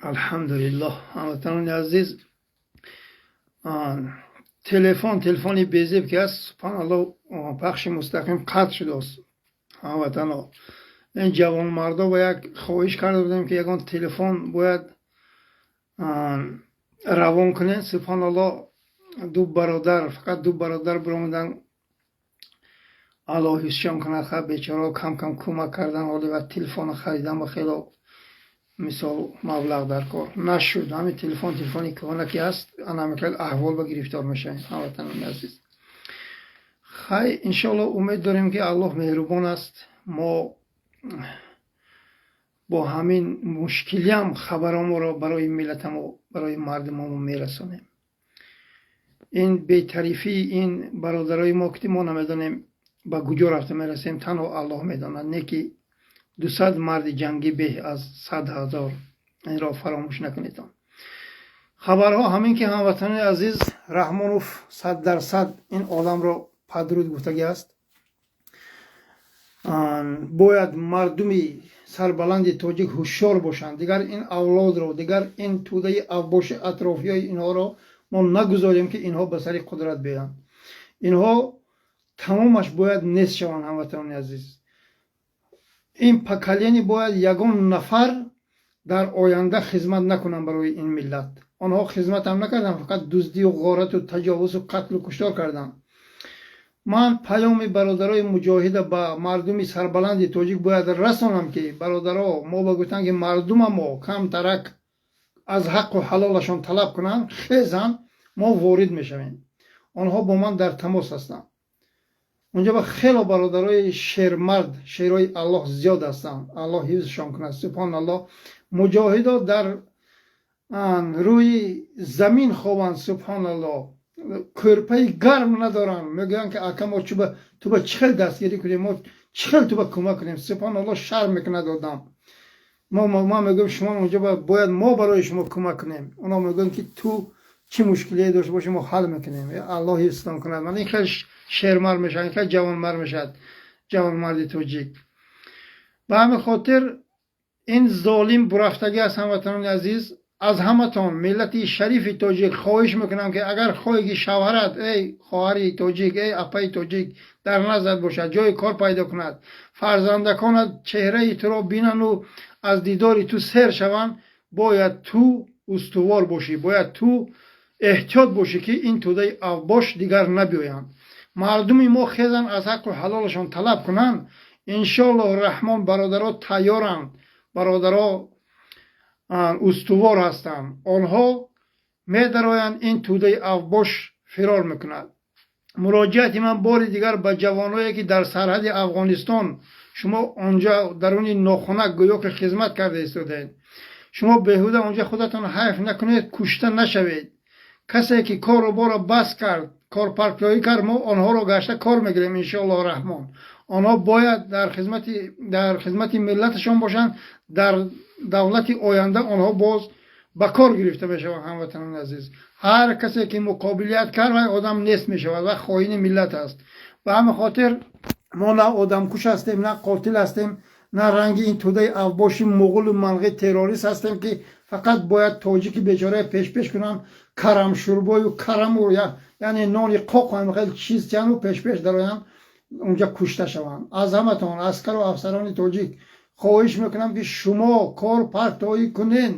Алҳамдулиллоҳ, ҳамватанони азиз, телефон, телефони безеб ки аст, субҳаналлоҳ, пахши мустақим қатъ шудааст. Ҳамватано, ин ҷавонмардо ба як хоҳиш карда будем, ки ягон телефон бояд равон кунед. Субҳаналлоҳ, ду бародар, фақат ду бародар биромаданд. Аллоҳ ҳифзшон кунад. Ха, бечораҳо кам кам кӯмак кардан. Ҳоли ва телефона харидан ба хело мисол маблағ дар кор нашуд. Ҳамин телефон, телефони кӯҳна ки ҳаст, ана ҳамин хел аҳвол ба гирифтор мешавем. Ҳамватанони азиз, хай, иншоаллоҳ, умед дорем, ки Аллоҳ меҳрубон аст. Мо бо ҳамин мушкилиам хабароморо барои миллатамо, барои мардумамо мерасонем. Ин бетарифии ин бародарои мо, ки мо намедонем, ба куҷо рафта мерасем, танҳо Аллоҳ медонад. Не ки 200 марди ҷангӣ беҳ аз 100 000, инро фаромӯш накунедон. Хабарҳо ҳамин ки, ҳамватанони азиз, Раҳмонов 100% ин оламро падруд гуфтагӣ аст. Бояд мардуми сарбаланди тоҷик ҳушёр бошанд. Дигар ин авлодро, дигар ин тӯдаи авбоши атрофиёи инҳоро мо нагузорем, ки инҳо ба сари қудрат биёянд. Инҳо тамомаш бояд нест шаванд. Ҳамватанони азиз, ин поколение бояд ягон нафар дар оянда хизмат накунанд барои ин миллат. Онҳо хизматам накарданд, фақат дуздию ғорату таҷовузу қатлу куштор карданд. Ман паёми бародарои муҷоҳида ба мардуми сарбаланди тоҷик бояд расонам, ки бародаро, мо ба гуфтан, ки мардумамо камтарак аз ҳаққу ҳалолашон талаб кунанд, хезанд, мо ворид мешавем. Онҳо бо ман дар тамос ҳастанд. Унҷа ба хело бародарои шермард, шерои Аллоҳ зиёд ҳастанд, Аллоҳ ҳифзшон кунад. Субҳоналлоҳ, муҷоҳидо дар рӯи замин хобанд. Субҳоналлоҳ, кӯрпаи гарм надоранд. Мегӯянд, ки ака, мо ту ба чӣ хел дастгирӣ кунем, мо чӣ хел ту ба кӯмак кунем? Субҳоналлоҳ, шарм мекунад одам. Ма мегӯям, шумо унҷа бояд мо барои шумо кӯмак кунем. Оно мегӯянд, ки ту чӣ мушкилие дошта бошӣ, мо ҳал мекунем. Аллоҳ ҳифзтон кунад. Ман ин хел шермард мешавад, ин хел ҷавонмард мешавад, ҷавонмарди тоҷик. Ба ҳамин хотир ин золим бурафтагӣ аст. Ҳамватанони азиз, аз ҳаматон, миллати шарифи тоҷик, хоҳиш мекунам, ки агар хоҳӣ, ки шавҳарат, эй хоҳари тоҷик, эй апаи тоҷик, дар назарт бошад, ҷои кор пайдо кунад, фарзандаконат чеҳраи туро бинану аз дидори ту сер шаванд, бояд ту устувор бошӣ, бояд ту эҳтиёт бошӣ, ки ин тӯдаи авбош дигар набиёянд. Мардуми мо хезанд, аз ҳаққу ҳалолашон талаб кунанд. Иншоаллоҳ раҳмон, бародаро тайёранд, бародаро устувор ҳастанд. Онҳо медароянд, ин тӯдаи авбош фирор мекунад. Муроҷиати ман бори дигар ба ҷавоное, ки дар сарҳади Афғонистон шумо онҷа даруни нохунак гӯё ки хизмат карда истодаед, шумо беҳуда онҷа худатон ҳайф накунед, кушта нашавед. Касе ки кору боро бас кард, корпартоӣ кард, мо онҳоро гашта кор мегирем, иншоаллоҳ раҳмон. Онҳо бояд дар хизмати миллаташон бошанд. Дар давлати оянда онҳо боз ба кор гирифта мешаванд. Ҳамватанони азиз, ҳар касе ки муқобилият кард, вай одам нест мешавад ва хоини миллат аст. Ба ҳамин хотир мо на одамкуш ҳастем, на қотил ҳастем, на ранги ин тӯдаи авбоши муғулу манғи террорист ҳастем, ки фақат бояд тоҷики бечорае пешпеш кунанд, карамшӯрбою караму, яъне нони қоқу хел чиз тиҳану пешпеш дароянд, унҷа кушта шаванд. Аз ҳаматон, аскару афсарони тоҷик, хоҳиш мекунам, ки шумо кор партоӣ кунен,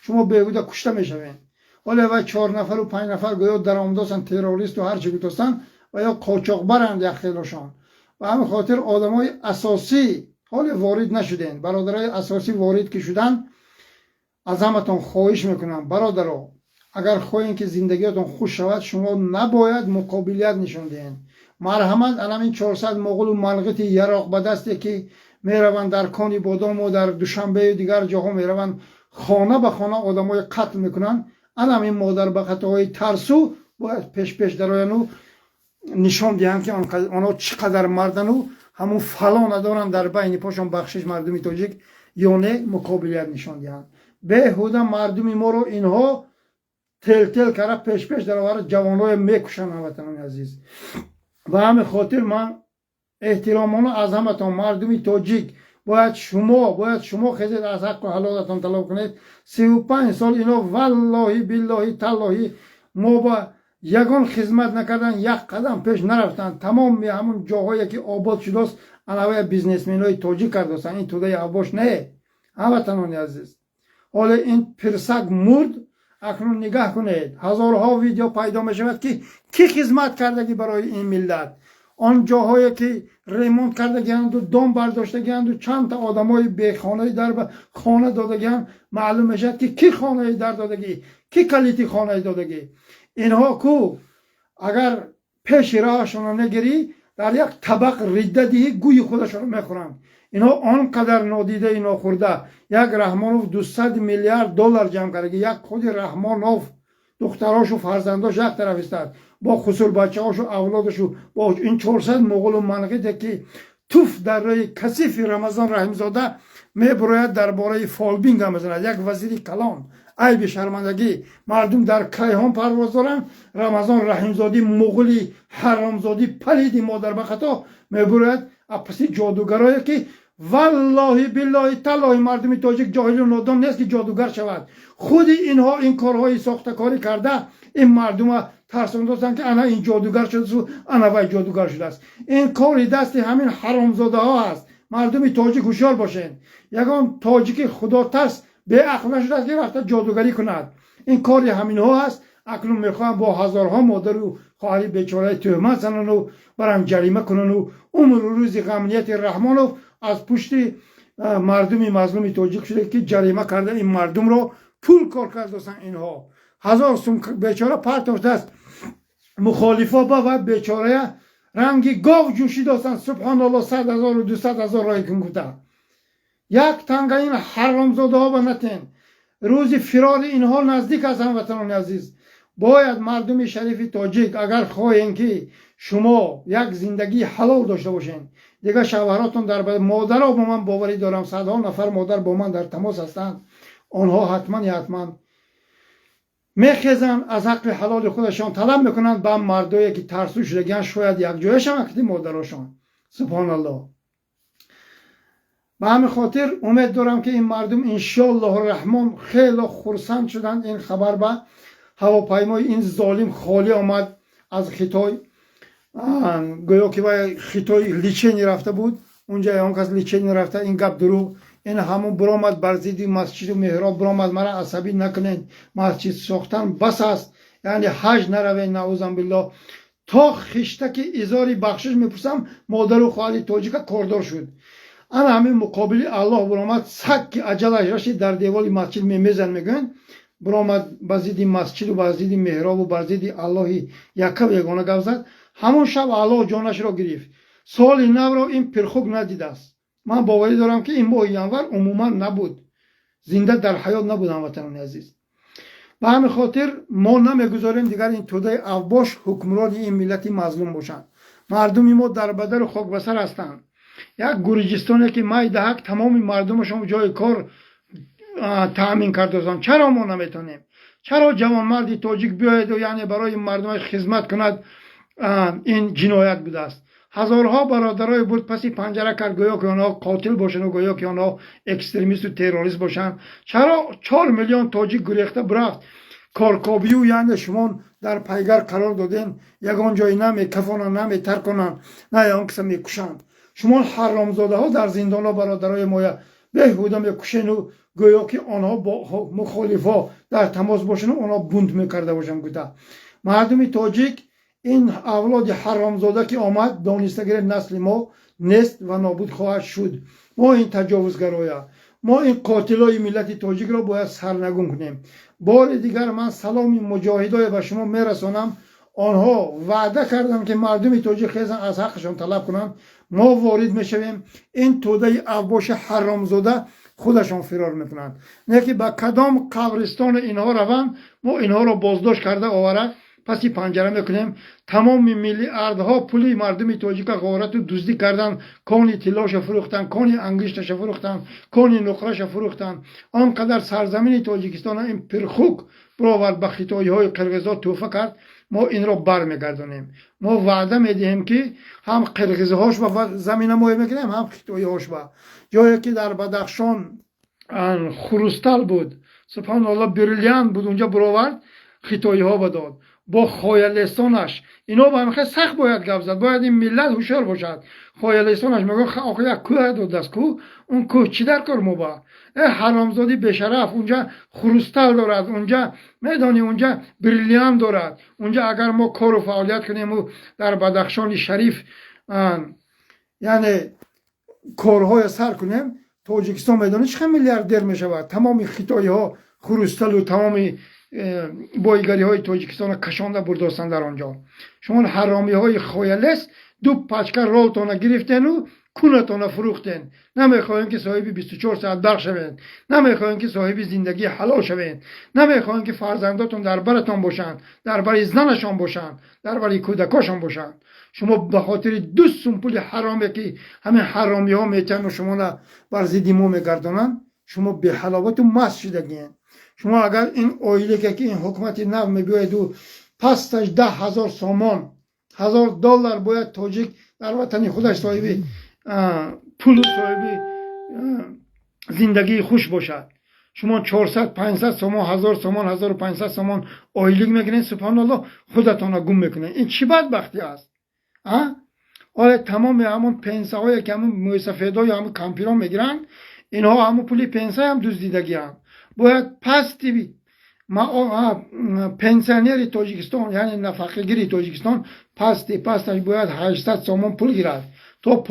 шумо беҳуда кушта мешавед. Ҳоле вай чор нафару панҷ нафар гӯё даромадосанд, террористу ҳарчи гуфтостанд ва ё қочоқбаранд якхелошон. Ба ҳамин хотир одамои асосӣ ҳоле ворид нашудем. Бародарои асосӣ ворид ки шуданд, аз ҳаматон хоҳиш мекунам, бародаро, агар хоҳем, ки зиндагиятон хуш шавад, шумо набояд муқобилият нишон диҳед. Марҳамат, анамин 400 моғулу манғити яроқ ба дасте, ки мераванд дар Кони Бодому дар Душанбею дигар ҷоҳо, мераванд, хона ба хона одамои қатл мекунанд, анамин модарбақатҳои тарсу бояд пешпеш дарояну нишон диҳанд, ки онҳо чӣ қадар мардану ҳамун фало надоранд дар байни пошон, бахшиш, мардуми тоҷик, ё не муқобилият нишон диҳанд. Беҳуда мардуми моро инҳо тел-тел кара пешпеш даровара, ҷавонҳое мекушанд. Ҳамватанони азиз, ба ҳамин хотир ман эҳтиромона аз ҳаматон, мардуми тоҷик, Бояд шумо хезед, аз ҳаққу ҳалолатон талаб кунед. 35 сол ино, валлоҳи, биллоҳи, таллоҳи, мо ба ягон хизмат накардан, як қадам пеш нарафтанд. Тамоми ҳамун ҷоҳое ки обод шудааст, анавая бизнесменои тоҷик кардастанд, ин тӯдаи авбош не. Ҳамватанони азиз, ҳоло ин пирсак мурд. Акнун нигаҳ кунед, ҳазорҳо видео пайдо мешавад, ки кӣ хизмат кардагӣ барои ин миллат. Он ҷоҳое ки ремонт кардагианду дом бардоштагианду чандта одамои бехонаи дар хона додагианд, маълум мешавад, ки кӣ хонаи дар додагӣ, кӣ калити хонаи додагӣ. Инҳо ку агар пеши роҳашонро нагирӣ, дар як табақ ридда диҳӣ, гӯи худашонро мехӯранд. Инҳо он қадар нодидаи нохӯрда. Як Раҳмонов 200 миллиард доллар ҷамъ кардаги. Як худи Раҳмонов, духтарошу фарзандош як тараф истад, бо хусурбачаҳошу авлодашу, бо ин 400 муғулу манғите, ки туф дар рӯи касифи Рамазон Раҳимзода мебурояд, дар бораи фолбин гап мезанад. Як вазири калон, айби шармандагӣ, мардум дар кайҳон парвоз доранд. Рамазон Раҳимзодӣ, муғули ҳаромзодӣ, палиди модарбахато мебурояд апаси ҷодугарое, ки валлоҳи, биллоҳи, таллоҳи, мардуми тоҷик ҷоҳилу нодон нест, ки ҷодугар шавад. Худи инҳо ин корҳои сохтакорӣ карда, ин мардума тарсондостанд, ки ана ин ҷодугар шудасту ана вай ҷодугар шудааст. Ин кори дасти ҳамин ҳаромзодаҳо аст. Мардуми тоҷик, ҳушёр бошед. Ягон тоҷики худотарс беақл нашудааст, ки рафта ҷодугарӣ кунад. Ин кори ҳаминҳо аст. Акнун мехоҳам бо ҳазорҳо модару хоҳари бечораи тӯҳмат занану баран ҷарима кунану умру рӯзи ғамнияти Раҳмонов аз пушти мардуми мазлуми тоҷик шуда, ки ҷарима карда, ин мардумро пул кор кардостанд. Инҳо 1000 сум бечора партофтааст мухолифо ба ва бечорая ранги гов ҷӯшидостанд. Субҳоналло, 100 0-у 200 000 роҳи кун гуфта, як танга ин ҳаромзодаҳо ба натен. Рӯзи фирори инҳо наздик аст. Ҳамватанони азиз, бояд мардуми шарифи тоҷик, агар хоҳем, ки шумо як зиндагии ҳалол дошта бошед, дигар шавҳаротон дар модаро, бо ман боварӣ дорам, садҳо нафар модар бо ман дар тамос ҳастанд. Онҳо ҳатман ҳатман мехезанд, аз ҳаққи ҳалоли худашон талаб мекунанд. Ба мардое ки тарсу шудагиан, шояд якҷоя шаванд ки модарошон. Субҳоналло. Ба ҳамин хотир умед дорам, ки ин мардум, иншоаллоҳу раҳмон, хело хурсанд шуданд. Ин хабар ба ҳавопаймои ин золим холӣ омад аз Хитой. Гӯё ки вай Хитой лечение рафта буд, унҷа он кас лечение рафта. Ин гап дурӯғ. Ин ҳамун биромад, бар зидди масҷиду меҳроб биромад: «Мара асабӣ накунед, масҷид сохтан бас аст, яъне ҳаҷ наравед, наузан биллоҳ, то хиштаки изори бахшиш мепурсам». Модару хоҳари тоҷика кордор шуд. Ана ҳамин муқобили Аллоҳ биромад. Саг ки аҷалаш рашид, дар деволи масҷид мемезан, мегӯянд. Биромад, ба зидди масҷиду ба зидди меҳробу бар зидди Аллоҳи яккаву ягона гап зад. Ҳамон шаб Аллоҳ ҷонашро гирифт. Соли навро ин пирхук надидааст. Ман боварӣ дорам, ки ин моҳи январ умуман набуд, зинда дар ҳаёт набуд. Ҳамватанони азиз, ба ҳамин хотир мо намегузорем дигар ин тӯдаи авбош ҳукмрони ин миллати мазлум бошанд. Мардуми мо дар бадару хокбасар ҳастанд. Як Гурҷистоне ки майдаҳак тамоми мардумашон ҷои кор таъмин кардасанд, чаро мо наметонем? Чаро ҷавонмарди тоҷик биёяду, яъне, барои мардумаш хизмат кунад, ин ҷиноят будааст? Ҳазорҳо бародарои бурд, паси панҷара кард, гӯё ки онҳо қотил бошанду гӯё ки онҳо экстремисту террорист бошанд. Чаро 4 миллион тоҷик гурехта бирафт коркобию, яъне шумо дар пайгар қарор додем, ягон ҷой на мекафонанд, на метарконанд, на ягон киса мекушанд. Шумо ҳаромзодаҳо дар зиндонҳо бародарои моя беҳуда мекушену, гӯё ки онҳо бо мухолифҳо дар тамос бошану онҳо бунт мекарда бошанд гуфта. Мардуми тоҷик, ин авлоди ҳаромзода ки омад, дониста гиред, насли мо нест ва нобуд хоҳад шуд. Мо ин таҷовузгароя, мо ин қотилои миллати тоҷикро бояд сарнагун кунем. Бори дигар ман саломи муҷоҳидое ба шумо мерасонам. Онҳо ваъда карданд, ки мардуми тоҷик хезан, аз ҳаққашон талаб кунанд, мо ворид мешавем. Ин тӯдаи авбоши ҳаромзода худашон фирор мекунанд, не ки ба кадом қабристони инҳо раванд. Мо инҳоро боздошт карда овара, паси панҷара мекунем. Тамоми миллиардҳо пули мардуми тоҷика ғорату дуздӣ кардан, кони тиллоша фурӯхтан, кони ангишташа фурӯхтан, кони нуқраша фурӯхтан. Он қадар сарзамини Тоҷикистона ин пирхук бировард, ба хитоиҳои қирғизо тӯҳфа кард. Мо инро бармегардонем. Мо ваъда медиҳем, ки ҳам қирғизиҳош ба замина моя мекунем, ҳам хитоиҳош ба ҷое ки дар Бадахшон хрусталь буд, субҳоналло, бриллиант буд, унҷа буровард, хитоиҳо ба дод бо хоялестонаш. Ино ба ҳамихел сахт бояд гап зад, бояд ин миллат ҳушёр бошад. Хоялестонаш мегӯ, охир як кӯҳ додааст ку, он кӯҳ чӣ дар кор мо ба? Э ҳаромзодӣ, бешараф, унҷа хрусталь дорад, унҷа медонӣ, унҷа бриллиант дорад. Унҷа агар мо кору фаъолият кунему дар Бадахшони шариф, яъне корҳоя сар кунем, Тоҷикистон медонӣ чӣ қадр миллиардер мешавад? Тамоми хитоиҳо хрусталь у тамоми боигариҳои Тоҷикистонро кашонда бурдостанд дар он ҷо. Шумо ҳаромиҳои хоялес ду пачка ролтона гирифтену кунатона фурӯхтен. Намехоҳем, ки соҳиби 24 соат барқ шавед, намехоҳем, ки соҳиби зиндагии ҳалол шавед, намехоҳем, ки фарзандотон дар баратон бошанд, дар бари занашон бошанд, дар бари кӯдакошон бошанд. Шумо ба хотири ду сум пули ҳароме, ки ҳамин ҳаромиҳо метиҳану шуморо бар зидди мо мегардонанд, шумо беҳаловату маст шудагиен. Шумо агар ин оилаке, ки ин ҳукумати нав мебиёяду, пасташ 10 000 сомон, 1000 доллар бояд тоҷик дар ватани худаш соҳиби пулу соҳиби зиндагии хуш бошад. Шумо 400, 500 сомон, 1000 сомон, 1500 сомон ойлик мегиред, субҳоналло, худатонро гум мекунед. Ин чӣ бадбахтӣ аст? Оля тамоми ҳамон пенсияҳое, ки ҳамон мӯйсафедою ҳамон кампирон мегиранд, инҳо ҳамон пули пенсияам дуздидагианд. Бояд пасти пенсионери Тоҷикистон, яъне нафақагири Тоҷикистон, пасти пасташ бояд 800 сомон пул гирад то